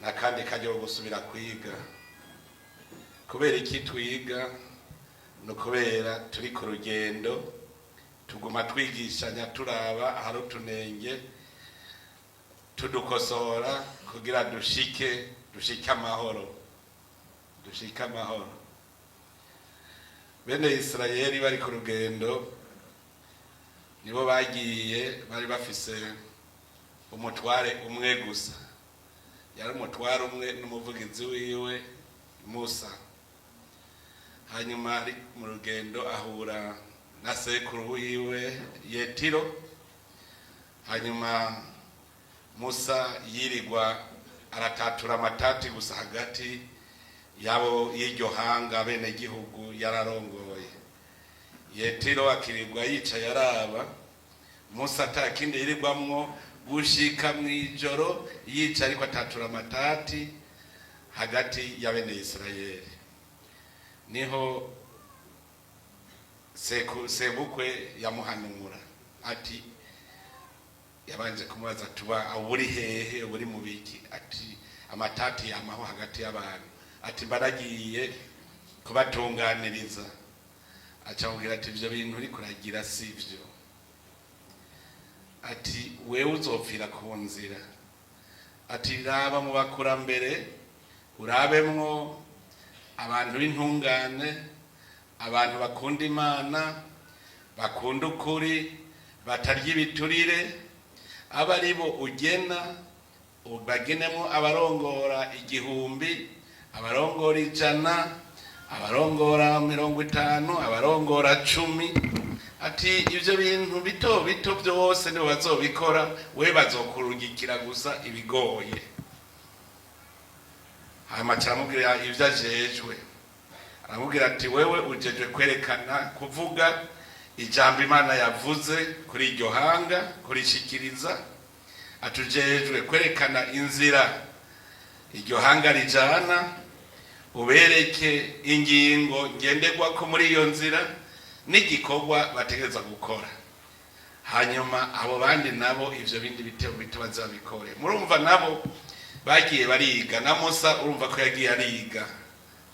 N'akandi karyo ko gusubira kwiga. Kubera iki twiga? Ni ukubera turi ku rugendo, tuguma twigishanya, turaba ahari utunenge tudukosora kugira dushike amahoro, dushike amahoro. Bene Isirayeli bari ku rugendo, nibo bagiye bari bafise umutware umwe gusa. Yari umutware umwe n'umuvugizi wiwe Musa. Hanyuma ari mu rugendo ahura na sekuru wiwe Yetiro. Hanyuma Musa yirirwa aratatura amatati gusa hagati yabo y'iryo hanga, bene gihugu yararongoye. Yetiro akirirwa yicaye araba Musa, atakindi yirirwamwo gushika mw'ijoro, yicaye ariko atatura amatati hagati ya bene Isirayeli. Niho sebukwe yamuhanura ati, yabanje kumubaza, tuba uri hehe, uri mu biki? Ati amatati yamaho hagati y'abantu. Ati mbaragiye kubatunganiriza. Aca amubwira ati ivyo bintu uri kuragira sivyo. Ati wewe uzopfira ku nzira. Ati raba mu bakurambere, urabemwo abantu b'intungane, abantu bakunda Imana, bakunda ukuri, batarya ibiturire, aba ari bo ugena, bagenemo abarongora 1000, abarongora 100, abarongora 50, abarongora 10. Ati ivyo bintu bito bito byose nibo bazobikora, we bazokurungikira gusa ibigoye. Hanyuma aramubwira ivyo ajejwe. Aramubwira ati wewe ujejwe kwerekana, kuvuga ijambo Imana yavuze kuri iryo hanga, kurishikiriza. Atujejwe kwerekana inzira iryo hanga rijana, ubereke ingingo ngenderwako muri iyo nzira n'igikorwa bategereza gukora. Hanyuma abo bandi nabo ivyo bindi bitebo bito bazabikore. Murumva nabo bagiye bariga, na Musa urumva ko yagiye ariga.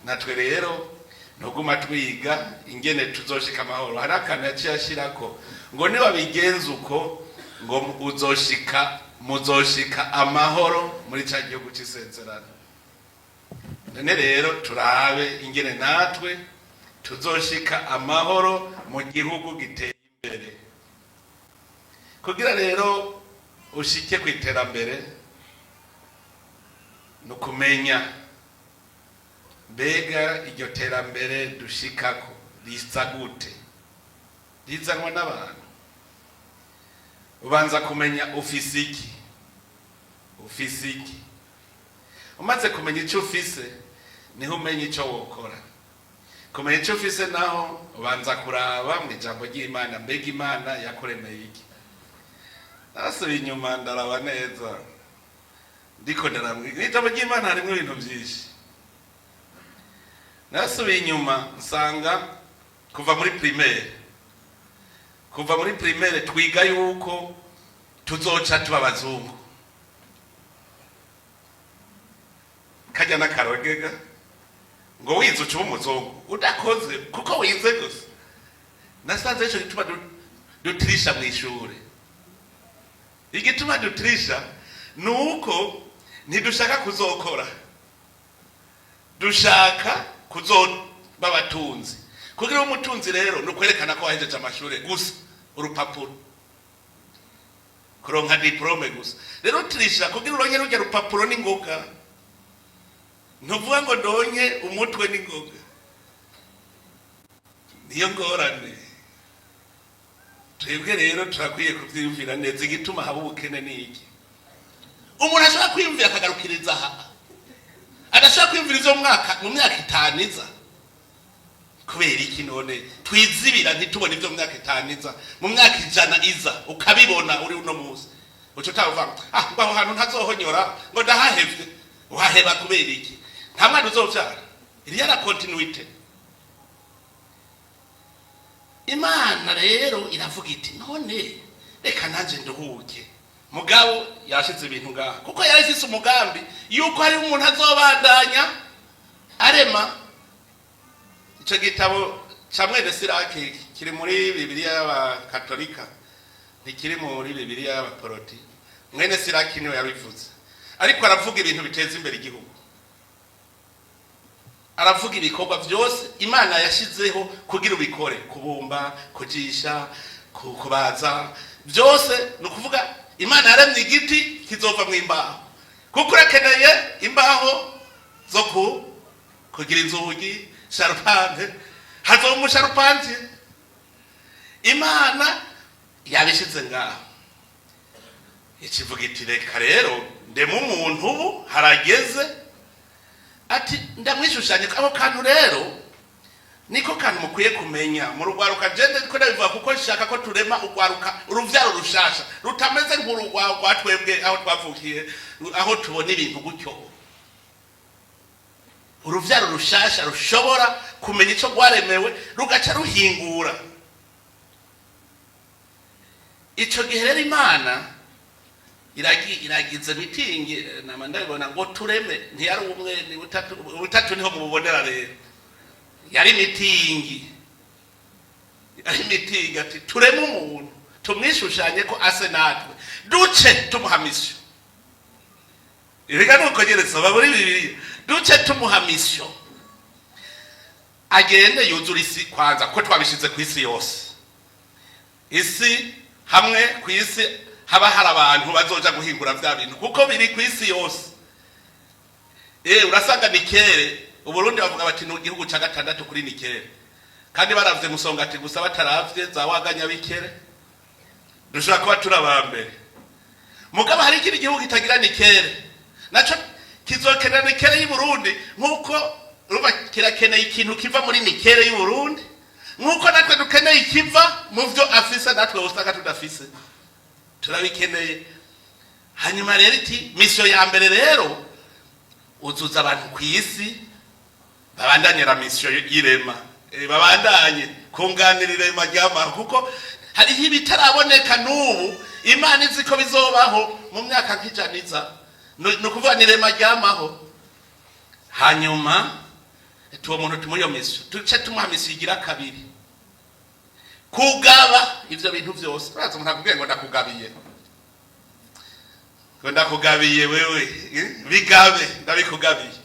Natwe rero ntuguma twiga ingene tuzoshika amahoro. Hari akantu yaciye ashirako ngo nibabigenza uko, ngo uzoshika, muzoshika amahoro muri ca gihugu c'isezerano. None rero turabe ingene natwe tuzoshika amahoro mu gihugu giteye imbere. Kugira rero ushike ku iterambere ni ukumenya mbega iryo terambere dushikako risa gute, rizanwa n'abantu. Ubanza kumenya ufise iki, ufise iki. Umaze kumenya icyo ufise, niho umenya icyo wokora. Kumenya icyo ufise naho, ubanza kuraba mu ijambo ry'Imana, mbega Imana yakuremeye iki? Nasubiye inyuma ndaraba neza, ndiko ndaramwira, mu ijambo ry'Imana harimo ibintu byinshi. Nasubiye inyuma nsanga kuva muri primaire twiga yuko tuzoca tuba abazungu. Kajya n'akarogega ngo wize uca uba umuzungu udakoze, kuko wize gusa. Nasanze ico gituma dutirisha mu ishure. Igituma dutirisha ni uko ntidushaka kuzokora, dushaka kuzoba abatunzi. Kugira ube umutunzi rero ni ukwerekana ko wahejeje amashure gusa, urupapuro, kuronka diplôme gusa. Rero utirisha kugira uronke rurya rupapuro n'ingoga. Ntuvuga ngo ndonke umutwe n'ingoga, niyo ngorane. Twebwe rero turakwiye kuvyiyumvira neza. Igituma haba ubukene ni iki? Umuntu ashobora kwiyumvira akagarukiriza aha, adashobora kwiyumvira ivyo mu myaka 5 iza. Kubera iki none twizibira ntitubone ivyo mu myaka 5 iza, mu myaka 100 iza? Ukabibona uri uno munsi, uca utavuga ah ngo aho hantu ntazohonyora, ngo ndahahevye. Uhaheba kubera iki? Nta mwana uzovyara. Iriya la continuité. Imana rero iravuga iti none reka nanje nduhuke. Mugabo yashize ibintu ngaha kuko yari ifise umugambi yuko hari umuntu azobandanya arema. Ico gitabo ca mwene Siraki kiri muri Bibiliya y'Abakatolika, ntikiri muri Bibiliya y'Abaporoti. Mwene Siraki niwe yabivuze, ariko aravuga ibintu biteza imbere igihugu, aravuga ibikorwa byose Imana yashizeho kugira ubikore: kubumba, kujisha, kubaza, byose. Ni ukuvuga Imana yaremye igiti kizova mu imbaho, kuko urakeneye imbaho zo kugira inzugi, charpente, hazoba umu charpentier. Imana yabishize ngaho, ikivuga iti: "Reka rero ndeme umuntu, ubu harageze." Ati: "Ndamwishushanya." Ako kantu rero niko kantu mukwiye kumenya mu rugwaruka. Jende ko ndabivuga kuko nshaka ko turema urwaruka, uruvyaro rushasha rutameze nk'urugwa rwa twebwe aho twavukiye, aho tubona ibintu gutyo. Uruvyaro rushasha rushobora kumenya ico rwaremewe, rugaca ruhingura. Ico gihe rero Imana iragize meeting, nama ndabibona ngo tureme. Ntiyari umwe, ni butatu. Ubutatu niho mububonera rero. Yari meeting, yari meeting. Ati: "Tureme umuntu, tumwishushanye ko ase natwe, duce tumuha mission." Ibiga nuko nyene, soma muri Bibiliya. Duce tumuha mission, agende yuzure isi kwanza, kuko twabishize ku isi yose. Isi hamwe ku isi haba hari abantu bazoja guhingura vya bintu, kuko biri ku isi yose. Urasanga nickel, Uburundi bavuga bati ni igihugu ca gatandatu kuri nickel, kandi baravye Musongati gusa, bataravye za Waganya bikere, dushobora kuba turi aba mbere. Mugabo hari ikindi gihugu kitagira nickel, naco kizokenera nickel y'u Burundi, nk'uko urumva kirakeneye ikintu kiva muri nickel y'u Burundi, nk'uko natwe dukeneye ikiva mu vyo afise, natwe usanga tudafise, turabikeneye. Hanyuma rero iti: "Mission ya mbere rero, uzuza abantu ku isi, babandanye la mission y'irema, babandanye kunganira irema ry'amahoro, kuko hariho ibitaraboneka n'ubu Imana izi ko bizobaho mu myaka nk'ijana iza." Ni ukuvuga ni irema ry'amaho. Hanyuma tuwo muntu tumuha iyo mission, duce tumuha mission igira kabiri: kugaba ivyo bintu vyose. Uraza umuntu akubwiye ngo ndakugabiye, ngo ndakugabiye wewe, bigabe, ndabikugabiye.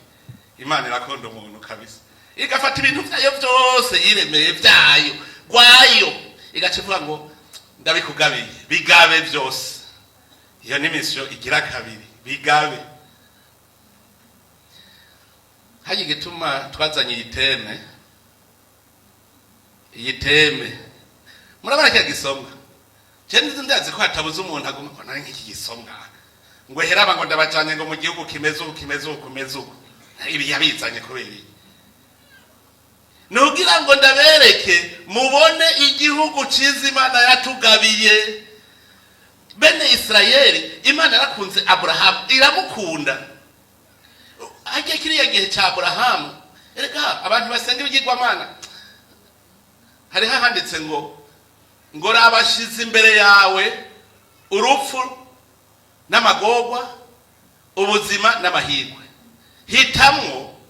Imana irakunda umuntu kabisa, igafata ibintu vyayo vyose yiremeye vyayo rwayo, igaca ivuga ngo ndabikugabiye, bigabe vyose. Iyo ni mission igira kabiri, bigabe. Hajya igituma twazanye iyi thème, iyi thème murabona kiriya gisomwa. Je ndazi ko hatabuze umuntu aguma ngo nari nk'iki gisomwa, ngo heraba, ngo ndabajanye ngo mu gihugu kimeze uku, kimeze uku, kimeze uku. Ibi yabizanye kubera iki? Nugira ngo ndabereke, mubone igihugu ciza Imana yatugabiye bene Isirayeli. Imana yarakunze Aburahamu, iramukunda. Hajya kiriya gihe cya Aburahamu, erega abantu basenga ibigirwamana, hariho ahanditse ngo rabashize imbere yawe urupfu n'amagorwa, ubuzima n'amahirwe, hitamwo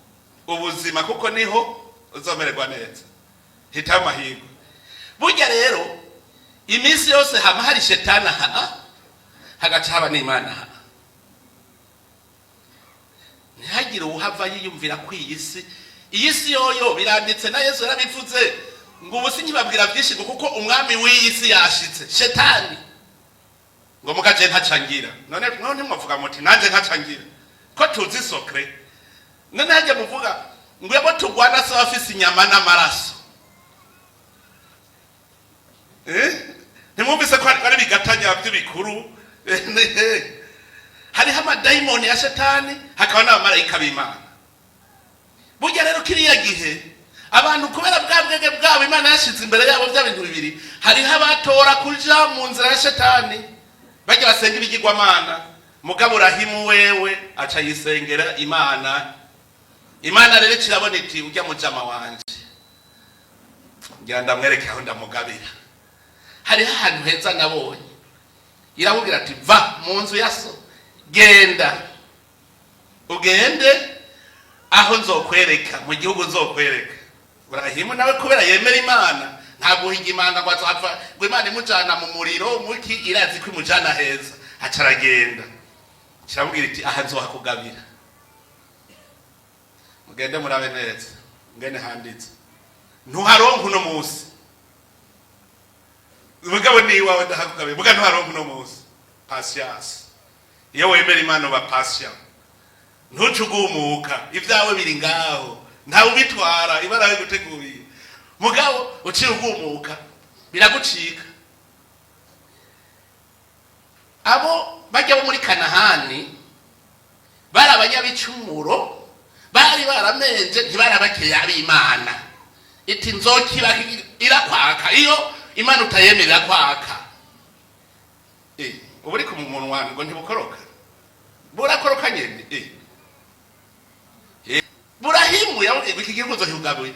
ubuzima kuko niho uzomererwa neza, hitamo amahirwe. Burya rero iminsi yose hama hari shetani aha, hagaca haba n'Imana aha. Ntihagire uwuhava yiyumvira ko iyi si, iyi si yoyo biranditse, na Yesu yarabivuze ngo ubu sinkibabwira byinshi, ngo kuko umwami w'iyi si yashitse, shetani, ngo mugaje ntacangira. None none mwavuga muti nanje ntacangira, ko tuzi secret. None hajya muvuga ngo yabo tugwana se bafise inyama n'amaraso, eh? Ntimwumvise ko ari bigatanya by'ibikuru? Hariho amadayimoni ya shetani, hakaba n'abamarayika b'Imana. Burya rero kiriya gihe abantu, kubera bwa bwenge bwabo Imana yashize imbere yabo bya bintu bibiri, hariho abatora kuja mu nzira ya shetani, bajya basenga ibigirwamana. Mugabo Rahimu wewe aca yisengera Imana. Imana rero kirabona iti: "Ujya mujama wanje, ngira ndamwereke aho ndamugabira. Hariho ahantu heza nabonye." Iramubwira ati: "Va mu nzu ya so, genda ugende aho nzokwereka, mu gihugu nzokwereka." Burahimu nawe kubera yemera Imana, nta guhiga imanga ngo azapfa ngo Imana imujana mu muriro muki, irazi ko imujana heza. Aca aragenda, kiramubwira iti: "Aha nzohakugabira." Mugende murabe neza ngene handitse, ntuharonka uno munsi, mugabo ni iwawe, ndahakugabira, muga ntuharonka uno munsi. Patience. Iyo wemera Imana uba patient, ntuce ugumuka. Ibyawe biri ngaho, ntawe ubitwara, ibara guteguriye. Mugabo uciye ugumuka biragucika. Abo bajya bo muri Kanahani bari abanyabicumuro, bari baramenje, ntibari abakiriya b'Imana. Iti: "Nzokiba." Irakwaka. Iyo Imana utayemera irakwaka. Ubu uri ku munwa ngo ntibukoroka, burakoroka nyene. Burahimu yabwiye ngo: "Iki gihugu nzokigabuye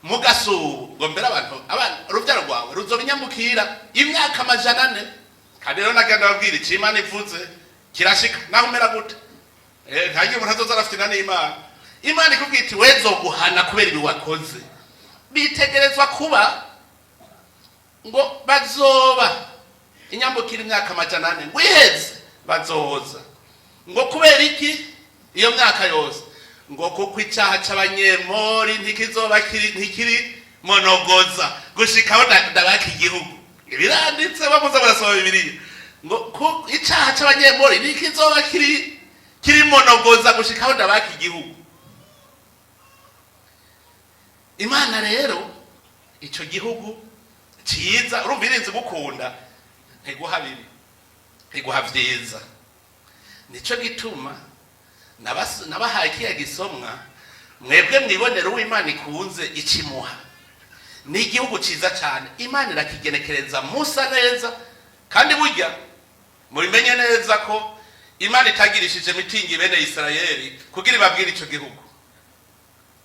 mugasubu ngo mbere abantu abana, urubyaro rwawe ruzoba inyamukira imyaka 400." Kandi rero nagenda babwira icyo Imana ivuze kirashika, naho umera gute. Ntagiye umuntu azoza arafite n'Imana. Imana ikubwira iti: "Wezoguhana kubera ibi wakoze." Bitegerezwa kuba ngo bazoba inyambukira imyaka 400, ngo iheze bazoza. Ngo kubera iki iyo myaka yose? Ngo kuko icyaha c'Abanyemori ntikizoba kiri, ntikiri monogoza gushikaho ndabaka igihugu. Biranditse, bamuza barasoma Bibiliya. Ngo icyaha c'Abanyemori ntikizoba kiri monogoza gushikaho ndabaka igihugu. Imana rero ico gihugu ciza, urumva irinze gukunda, ntiguha bibi, iguha vyiza. Nico gituma nabahaye kiya gisomwa, mwebwe mwibonera uwo Imana ikunze ikimuha. Ni igihugu ciza cyane, Imana irakigenekereza Musa neza. Kandi burya mubimenye neza ko Imana itagirishije mitingi bene Isirayeli kugira ibabwire ico gihugu,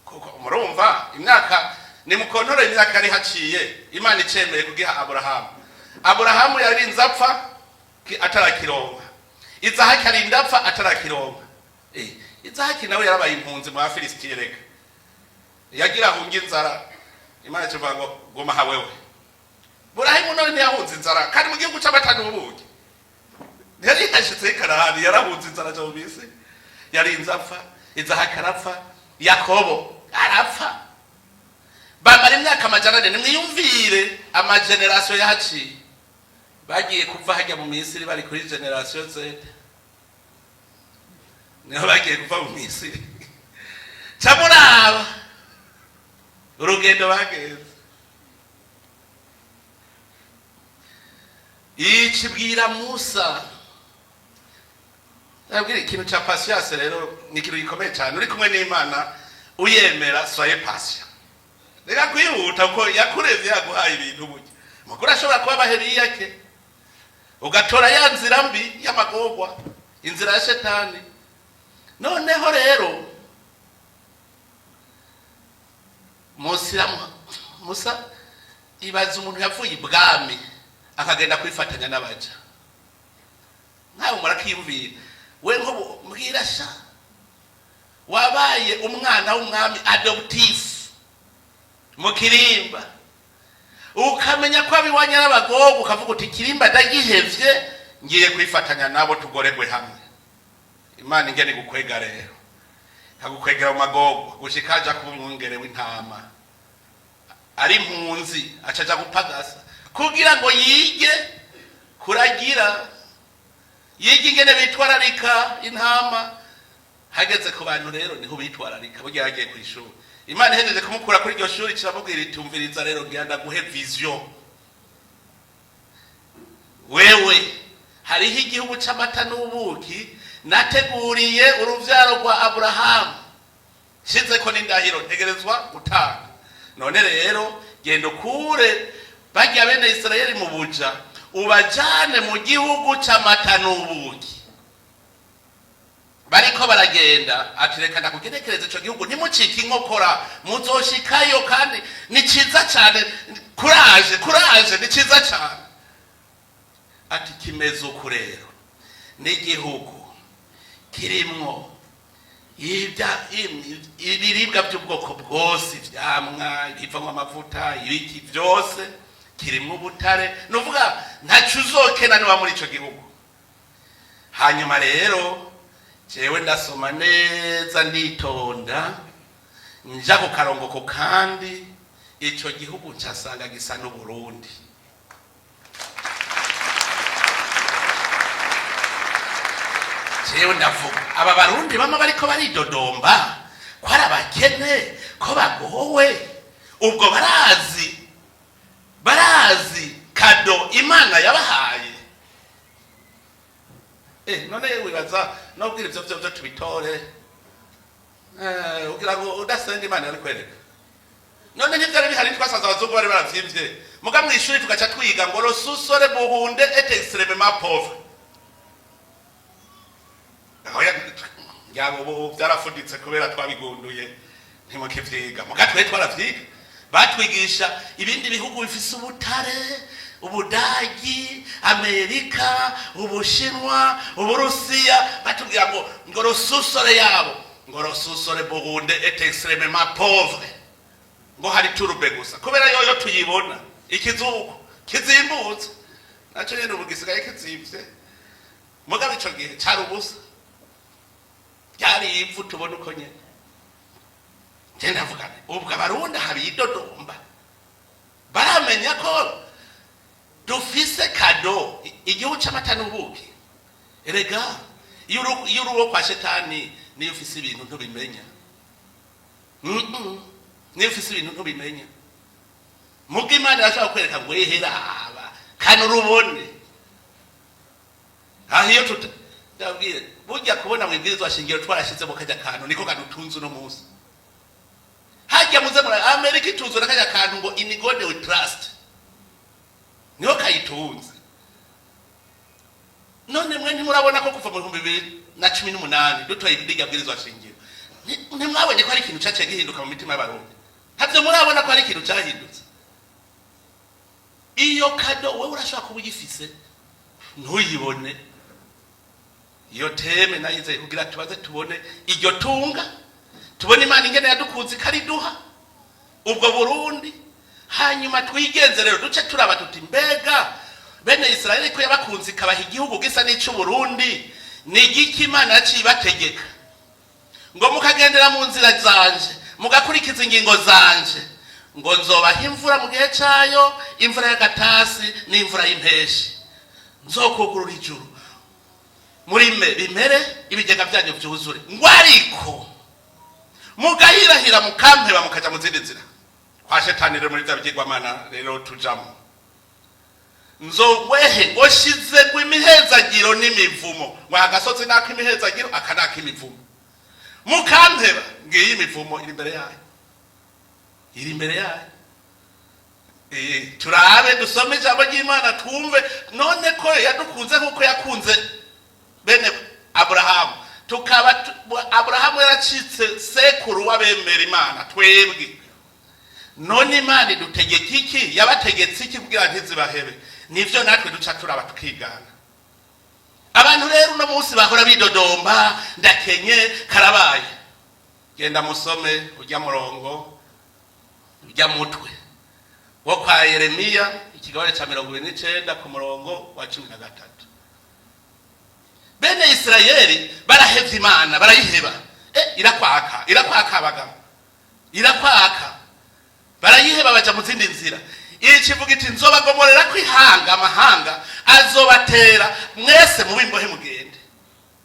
kuko murumva imyaka nimukontore, imyaka yari haciye Imana icemeye kugiha Aburahamu. Aburahamu yarinze apfa atarakironka, Izahaki arinda apfa atarakironka. Izahaki nawe yarabaye impunzi mu Bafilisitiya. Reka yagira ahunge inzara, Imana ikivuga ngo: "Guma ha wewe." Burahimu none ntiyahunze inzara kandi mu gihugu c'amata n'ubuki? Ntiyari yashitse i Kanahani, yarahunze inzara aja mu Misiri, yarinze apfa. Izahaki arapfa, Yakobo arapfa, bamara imyaka 400. Nimwiyumvire amagenerasiyo yahaciye. Bagiye kuva hajya mu Misiri bari kuri génération Z, niho bagiye kuva mu Misiri. Ca muraba urugendo bagenze. Ikibwira Musa, abwira ikintu ca patience. Rero ni ikintu gikomeye cyane. Uri kumwe n'Imana uyemera, soyez patient, reka kwihuta, kuko yakurevye yaguhaye ibintu. Burya mukuru ashobora kuba baheriyake, ugatora ya nzira mbi y'amagorwa, inzira ya shetani. Noneho rero Musa, ibaza umuntu yavuye ibwami akagenda kwifatanya n'abaja. Nkawe murakiyumvira, we nko mbwira sha, wabaye umwana w'umwami adoptif mu kirimba, ukamenya ko abiwanya n'abagogo, ukavuga uti: "Kirimba ndagihevye, ngiye kwifatanya nabo tugoregwe hamwe." Imana ingene igukwega rero, ikagukwegera mu magogo gushika aja kuba umwungere w'intama, ari impunzi, acaja gupagasa kugira ngo yige kuragira, yige ingene bitwararika intama. Hageze ku bantu rero niho bitwararika. Burya yagiye ku ishuri, Imana ihejeje kumukura kuri iryo shuri kiramubwira iti: "Umviriza rero, ngira ndaguhe vision. Wewe hariho igihugu c'amata n'ubuki nateguriye uruvyaro rwa Aburahamu, nshizeko n'indahiro, ntegerezwa gutanga. None rero genda ukure barya bene Isirayeli mu buja, ubajane mu gihugu c'amata n'ubuki." Bariko baragenda, ati: "Reka ndakugenekereza ico gihugu, ntimucike inkokora, muzoshikayo kandi ni ciza cane. Kuraje, kuraje, ni ciza cane." Ati kimeze uku rero, n'igihugu kirimwo ibiribwa by'ubwoko bwose, ivyamwa, ibivamwo amavuta, ibiki byose, kirimwo ubutare. Nuvuga ntaco uzokena niba muri ico gihugu. Hanyuma rero jewe ndasoma neza, nditonda, nja ku karongoko, kandi ico gihugu ncasanga gisa n'Uburundi. Jewe ndavuga, aba Barundi bama bariko baridodomba ko ari abakene, ko bagowe, ubwo barazi cadeau Imana yabahaye? None wibaza nobwira ivyo vyo tubitore, ugira ngo udasenga Imana yari kwereka? None ntivyari bihari? Twasanze abazungu bari baravyimbye, muga mw'ishuri tugaca twiga ngo le sous-sol burundais est extrêmement pauvre. Ngira ubu byarafuditse kubera twabigunduye, ntimukivyiga, muga twe twaravyiga. Batwigisha ibindi bihugu bifise ubutare, Ubudagi, Amerika, Ubushinwa, Uburusiya, batubwira ngo le sous-sol yabo, ngo le sous-sol burundais est extrêmement pauvre, ngo hari tourbe gusa, kubera yoyo tuyibona ikizuko kizimbutse, naco nyene ubu gisigaye kizimvye. Mugabo ico gihe cari ubusa, ryari ivu tubona uko nyene. Nje ndavuga nti ubwo Abarundi habidodomba baramenya ko dufise cadeau, igihugu c'amata n'ubuki. Erega iyo uri uwo kwa shetani, niyo ufise ibintu ntubimenya. Niyo ufise ibintu ntubimenya. Muga Imana irashobora kukwereka ngo eheraba kandi urubone. Aho iyo tuta ndabwire, burya kubona mu ibwirizwa shingiro twarashizemo kajya kantu niko kadutunze uno munsi. Hajya muze muri Amerika, itunzwe na kajya kantu ngo "In God we trust", niho kayitunze. None mwe ntimurabona ko kuva mu 2018 dutoye irya bwirizwa shingiro, ntimwabonye ko hari ikintu caciye gihinduka mu mitima y'Abarundi? Ntabyo murabona ko hari ikintu cyahindutse? Iyo cadeau wewe urashobora kuba uyifise ntuyibone. Iyo thème nayizeye kugira tubaze tubone iryo tunga, tubone Imana ingene yadukunze ikariduha ubwo Burundi. Hanyuma twigenze rero, duce turaba tuti mbega bene Israeli ko yabakunze ikabaha igihugu gisa n'ic'Uburundi, ni igiki Imana yaciye ibategeka? Ngo mukagendera mu nzira zanje, mugakurikiza ingingo zanje, ngo nzobaha imvura mu gihe cayo, imvura y'agatasi n'imvura y'impeshi, nzokugurura ijuru murime bimere, ibigega byanyu vyuzure. Ngo ariko mugahirahira mukampeba, mukaja mu zindi nzira kwa shetani, rero muri vya bigirwamana rero tujamo, nzowehe ngo shize ngo imihezagiro n'imivumo, ngo agasozi nako imihezagiro, aka nako imivumo. Mukampeba, ngiyi imivumo iri imbere yayo, iri imbere yayo. Turabe dusome ijambo ry'Imana, twumve none ko yadukunze nk'uko yakunze bene Aburahamu, tukaba Aburahamu yaracitse sekuru w'abemera Imana twebwe. None Imana idutegeka iki? Yabategetse iki kugira ntizibahebe? Nivyo natwe duca turaba tukigana. Abantu rero uno munsi bahora bidodomba ndakenye, karabaye. Genda musome ujya murongo, ujya mutwe wo kwa Yeremiya, ikigabane ca 29 ku murongo wa 13. Bene Isirayeli barahevye Imana, barayiheba. Irakwaka, irakwaka abagabo, irakwaka. Barayiheba, baja mu zindi nzira. Ikivuga iti nzobagomorera ko ihanga, amahanga azobatera mwese mube imbohe, mugende.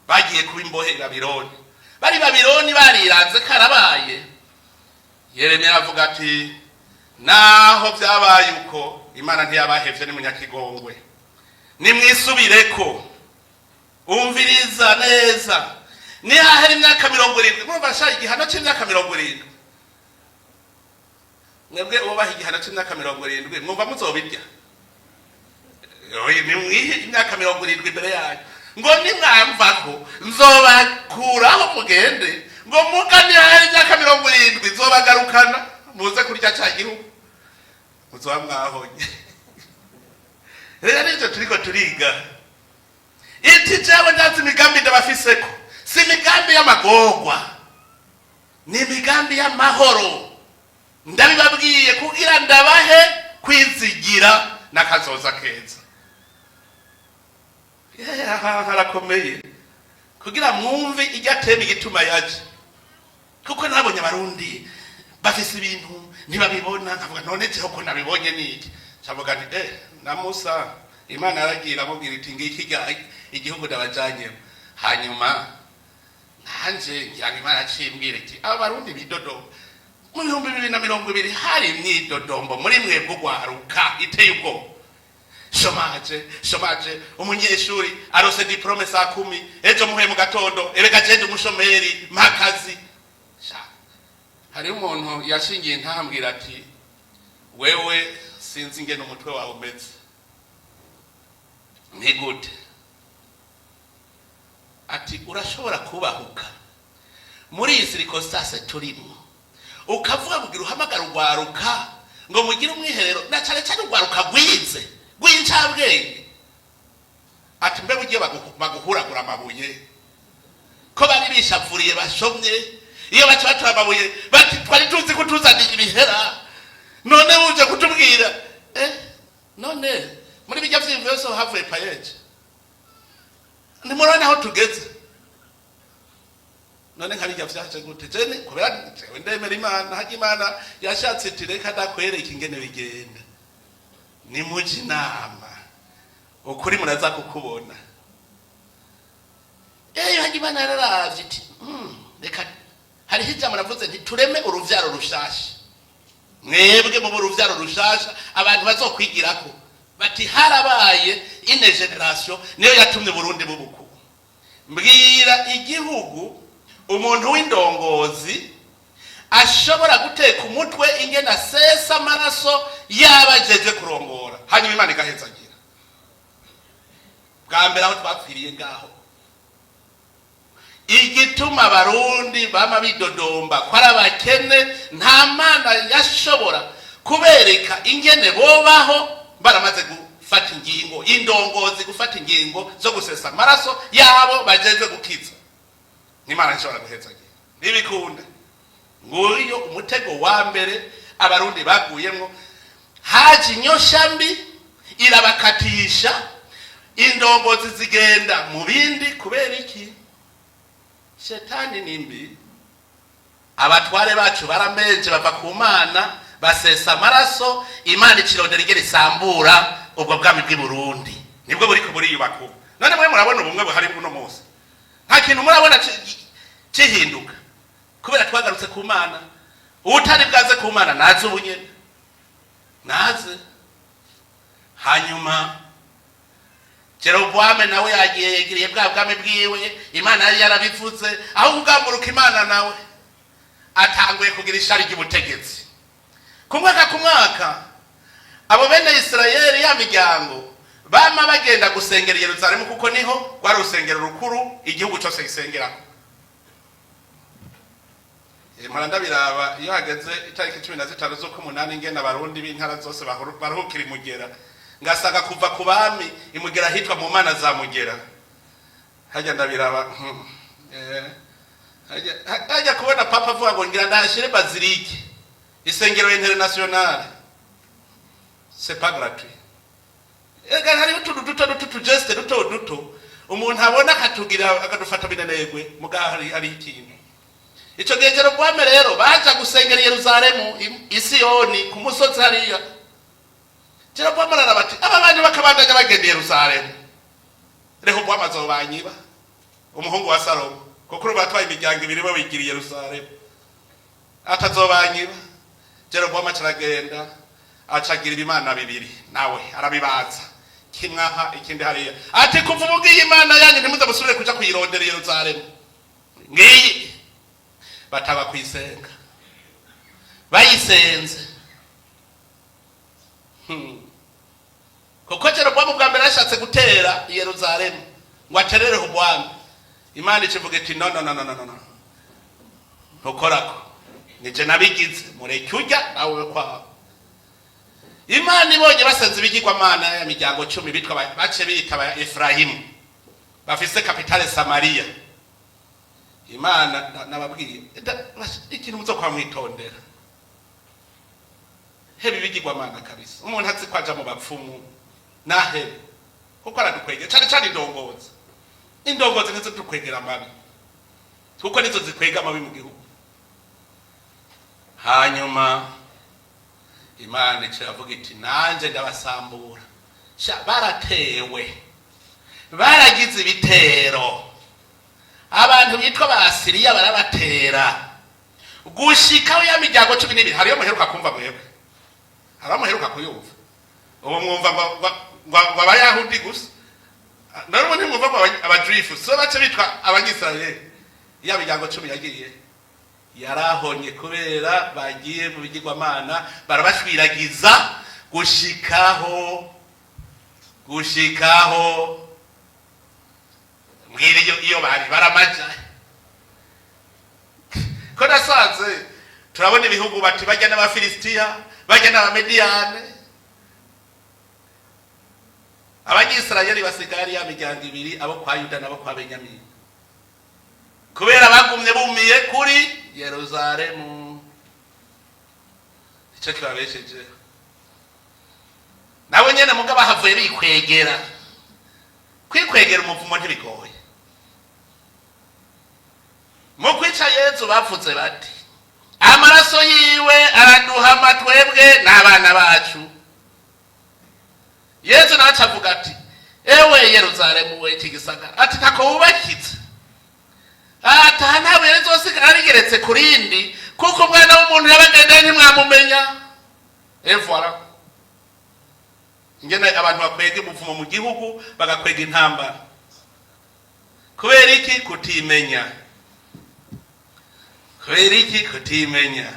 Bagiye kuba imbohe i Babiloni. Bari Babiloni bariranze, karabaye. Yeremiya aravuga ati naho byabaye uko, Imana ntiyabahevye, ni munyakigongwe, nimwisubireko. Umviriza neza, nihahera imyaka 70, murumva sha, igihano c'imyaka 70. Mwebwe uwo baha igihano c'imyaka 70, mwumva muzobirya? Oya, nimwihe imyaka 70 imbere yanyu, ngo nimwamvako nzobakuraho mugende, ngo muga nihahera imyaka 70 nzobagarukana muze kurya ca gihugu muzoba mwahonye. Rero nivyo turiko turiga. Iti jewe ndazi imigambi ndabafiseko, si imigambi y'amagorwa, ni imigambi y'amahoro. Ndabibabwiye kugira ndabahe kwizigira n'akazoza keza. Aha harakomeye kugira mwumve irya thème igituma yaje, kuko nabonye Abarundi bafise ibintu ntibabibona. Nkavuga: "None jeho ko nabibonye niki?" Cavuga nti na Musa Imana yaragiye iramubwira iti: "Ngiki igihugu ndabajanyemo." Hanyuma nanje ngira ngo Imana yaciye iti: "Aba Barundi bidodomba." Mu 2020 hari imyidodombo muri mwebwe ugwaruka iteye ubwoba. Chômage, chômage, umunyeshuri arose diplôme saa 10, ejo muhuye mu gatondo: "Erega jende umushomeri, mpa akazi." Sha, hariho umuntu yashingiye ntambwira ati: "Wewe sinzi ingene umutwe wawe umeze." Ni gute? Ati: "Urashobora kubahuka muri iyi circonstance turimo, ukavuga kugira uhamagara urwaruka ngo mugire umwiherero, na cane cane urwaruka rwize rw'incabwenge." Ati: "Mbe ugiye baguhuragura amabuye, ko bari bishavuriye bashomye, iyo baca batora amabuye bati: 'Twari tuzi ko tuzaniye ibihera, none uje kutubwira.'" None muri bijya vyiyumviro vyose havuye PAEEJ. Ntimurabona aho tugeze? None nka bijya vyaje gute? Jene kubera jewe ndemera Imana. Harya Imana yashatse iti: "Reka ndakwereka ingene bigenda, nimuje inama, ukuri muraza kukubona." Eyo harya Imana yararavye iti: "Reka hariho ijambo navuze nti tureme uruvyaro rushasha, mwebwe mu uruvyaro rushasha abantu bazokwigirako bati harabaye une génération niyo yatumye Burundi bubuku." Mbwira igihugu umuntu w'indongozi ashobora guteka umutwe ingene asesa amaraso yabajeje kurongora, hanyuma Imana igahezagira. Bwa mbere aho twapfiriye ngaho, igituma Abarundi bama bidodomba ko ari abakene, nta Mana yashobora kubereka ingene bobaho baramaze gufata ingingo, indongozi gufata ingingo zo gusesa amaraso yabo bajejwe gukiza. N'Imana ishobora guhezagira, ntibikunda. Nguyo umutego wa mbere Abarundi baguyemwo. Haje inyosha mbi irabakatisha, indongozi zigenda mu bindi. Kubera iki? Shetani ni mbi. Abatware bacu baramenje, bava ku Mana, basesa amaraso. Imana ikirondera igera isambura ubwo bwami bw'i Burundi, nibwo buriko buriyubaka ubu. None mwe murabona ubumwe buhari buno munsi? Nta kintu murabona kihinduka, kubera twagarutse ku Mana. Utari bwaze ku Mana naze ubu nyene, naze. Hanyuma Jeroboame nawe yagiye yegiriye bwa bwami bwiwe. Imana yari yarabivuze, aho kugamburuka Imana nawe atanguye kugira ishari ry'ubutegetsi. Ku mwaka ku mwaka abo bene Isirayeli, ya miryango, bama bagenda gusengera i Yerusalemu, kuko niho rwari urusengero rukuru igihugu cyose gisengerako. Mpora ndabiraba iyo hageze itariki 15 z'ukumunani, ingene Abarundi b'intara zose baruhukira imugera, ngasanga kuva ku bami imugera hitwa mu mana za Mugera. Hajya ndabiraba, hajya kubona Papa avuga ngo ngira ndahashire basilique, isengero internationale, c'est pas gratuit. Ega hariho utuntu duto duto, utu gestes duto duto umuntu abona akatugira akadufata binanegwe, mugaho hari ikintu. Ico gihe Jerobowamu rero baja gusengera i Yerusalemu, i Siyoni ku musozi hariya. Jerobowamu araraba ati: "Aba bantu bakabandanya bagenda i Yerusalemu, Rehobowamu azobanyiba, umuhungu wa Salomo, kuko urumva batwaye imiryango ibiri bo bigira i Yerusalemu, atazobanyiba." Jerobowamu acaragenda acagira ibimana bibiri, nawe arabibaza, kimwe aha, ikindi hariya. Ati: "Kuva ubu ngiyi Imana yanyu, ntimuze musubire kuja kuyirondera i Yerusalemu, ngiyi." Bataba kuyisenga, bayisenze. Kuko Jerobowamu bwa mbere yashatse gutera i Yerusalemu ngo aterere ubwami, Imana ikivuga iti: "No, no, no, no, no, no, ntukorako, nije nabigize, mureke ujya nawe kwawe." Imana ibonye basenze ibigirwamana ya miryango 10 bitwa bace bita aba Efurahimu bafise capitale Samariya. Imana nababwiye ikintu muzo kwa mwitondera, heba ibigirwamana kabisa. Umuntu azi ko aja mu bapfumu nahebe, kuko aradukwegera cane cane indongozi. Indongozi nizo dukwegera amabi, kuko nizo zikwega amabi mu gihugu. Hanyuma Imana ica iravuga iti: "Nanje ndabasambura." Sha, baratewe, baragize ibitero, abantu bitwa Basiriya barabatera gushikaho ya miryango 12. Hariyo muheruka kumva mwebwe? Hari muheruka kuyumva? Ubu mwumva ngo Abayahudi gusa, none ubu ntimwumva ngo Abajuifu so bace bitwa Abanyisirayeli? Ya miryango 10 yagiye yarahonye kubera bagiye mu bigirwamana, barabashwiragiza gushikaho mbwira iyo bari baramaja. Ko nasanze turabona ibihugu bati bajya n'Abafilisitiya, bajya n'Abamediyane, Abanyisirayeli basigaye ari ya miryango ibiri, abo kwa Yuda n'abo kwa Benyamini, kubera bagumye bumiye kuri Yeruzalemu. Icyo kibabeshejeho nabo nyene, muga bahavuye bikwegera. Kwikwegera umuvumo ntibigoye. Mu kwica Yezu bavuze bati: "Amaraso yiwe araduhama twebwe n'abana bacu." Yezu nawe acavuga ati: "Ewe Yeruzalemu, we iki gisagara," ati, "ntako wubakitse, ataha nta buye rizosigara rigeretse ku rindi, kuko Umwana w'umuntu yabagendeye ntimwamumenya." Et voilà ingene abantu bakwega umuvumo mu gihugu, bagakwega intambara. Kubera iki? Kutimenya. Kubera iki? Kutimenya.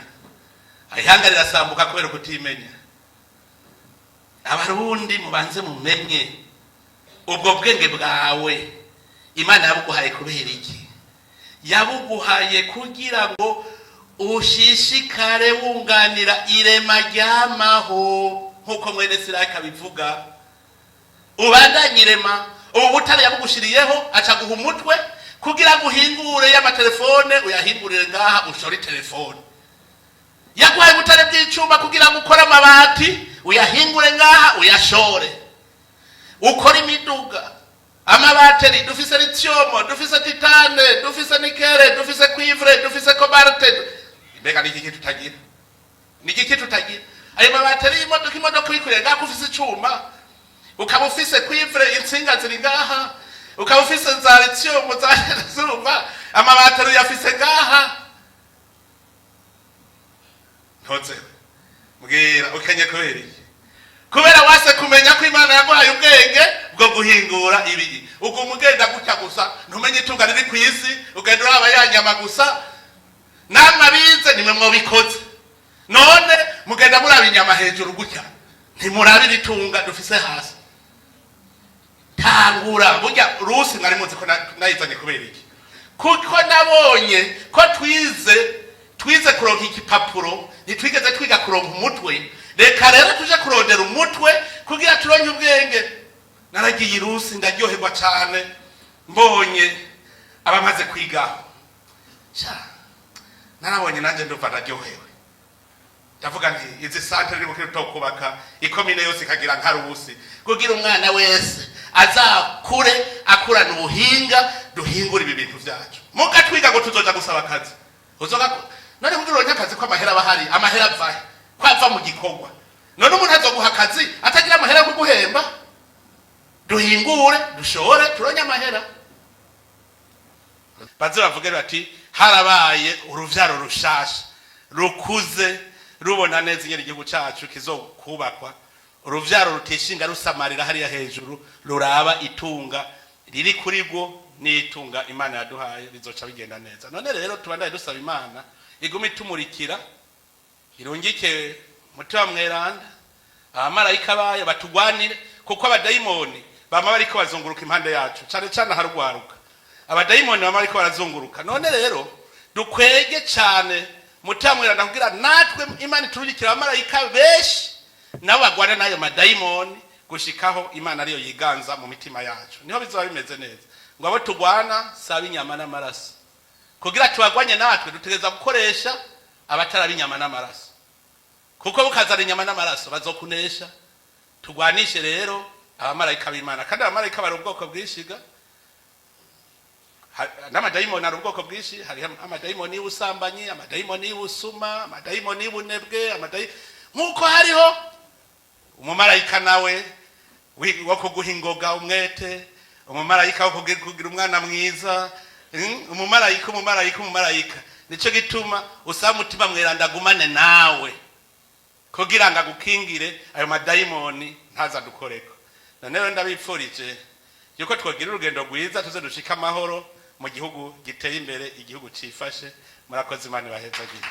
Ihanga rirasambuka kubera kutimenya. Abarundi, mubanze mumenye ubwo bwenge bwawe Imana yabuguhaye kubera iki. Yabuguhaye kugira ngo ushishikare wunganira irema ryamaho, nk'uko mwene Siraki abivuga, ubandanye irema. Ubu butare yabugushiriyeho, aca guha umutwe kugira ngo uhingure y'amatelefone, uyahingurire ngaha, ushore telefone. Yaguhaye ubutare bw'icuma kugira ngo ukore amabati, uyahingure ngaha, uyashore, ukore imiduga, amabateri. Dufise lithium, dufise titane, dufise nickel, dufise cuivre, dufise cobalt. Mbega ni igiki tutagira? Ni igiki tutagira? Ayo mabateri y'imodoka, imodoka uyikoreye ngaha, ufise icuma, ukaba ufise cuivre, intsinga ziri ngaha, ukaba ufise za lithium, za zurumva, amabateri uyafise ngaha. Ntozewe, mbwira, ukenye kubera iki? Kubera wase kumenya ko Imana yaguhaye ubwenge bwo guhingura ibigi. Uguma ugenda gutya gusa, ntumenye itunga riri ku isi, ugenda uraba ya nyama gusa. Namwe abize nimwe mwobikoze. None mugenda muraba inyama hejuru gutya, ntimuraba iritunga dufise hasi. Tangura burya rusi. Mwari muzi ko nayizanye kubera iki? Kuko nabonye ko twize kuronka igipapuro, ntitwigeze twiga kuronka umutwe. Reka rero tuje kurondera umutwe kugira turonke ubwenge. Naragiye irusi, ndaryoherwa cyane mbonye abamaze kwigaho. Sha, narabonye nanjye ndumva ndaryohewe, ndavuga nti izi centre riri bukiri kubaka ikomine yose ikagira nka rusi, kugira umwana wese azakure akurana ubuhinga, duhingura ibi bintu vyacu. Muga twiga ngo tuzoja gusaba akazi. Uzoga none kugira uronke akazi ko amahera aba ahari? Amahera avahe ko ava mu gikorwa? None umuntu azoguha akazi atagira amahera yo kuguhemba? Duhingure, dushore, turonye amahera, baze bavuge bati harabaye uruvyaro rushasha rukuze, rubona neza ingene igihugu cacu kizokubakwa, uruvyaro rutishinga rusamarira hariya hejuru, ruraba itunga riri kuri rwo n'itunga Imana yaduhaye, bizoca bigenda neza. None rero tubandanye dusaba Imana igume itumurikira, irungike Mutima Mweranda, abamarayika bayo batugwanire, kuko abadayimoni bama bariko bazunguruka impande yacu, cane cane aharugwaruka. Abadayimoni bama bariko barazunguruka. None rero dukwege cane Mutima Mweranda kugira natwe Imana iturungikira abamarayika benshi. Nabo bagwana n'ayo madayimoni gushikaho Imana ariyo yiganza mu mitima yacu, niho bizoba bimeze neza. Ngo abo tugwana si ab'inyama n'amaraso. Kugira tubagwanye, natwe dutegereza gukoresha abatari ab'inyama n'amaraso, kuko bukazana inyama n'amaraso bazokunesha. Tugwanishe rero abamarayika b'Imana. Kandi abamarayika bari ubwoko bwishiga n'amadayimoni ari ubwoko bwinshi. Hari amadayimoni y'ubusambanyi, amadayimoni y'ubusuma, amadayimoni y'ubunebwe, nk'uko hariho umumarayika nawe wo kuguha ingoga, umwete, umumarayika wo kugira umwana mwiza, umumarayika, umumarayika, umumarayika. Nico gituma usaba Umutima Mweranda agumane nawe kugira ngo agukingire ayo madayimoni ntazadukoreko. None rero ndabipfurije yuko twogira urugendo rwiza, tuze dushike amahoro mu gihugu giteye imbere, igihugu cifashe. Murakoze, Imana ibahezagire.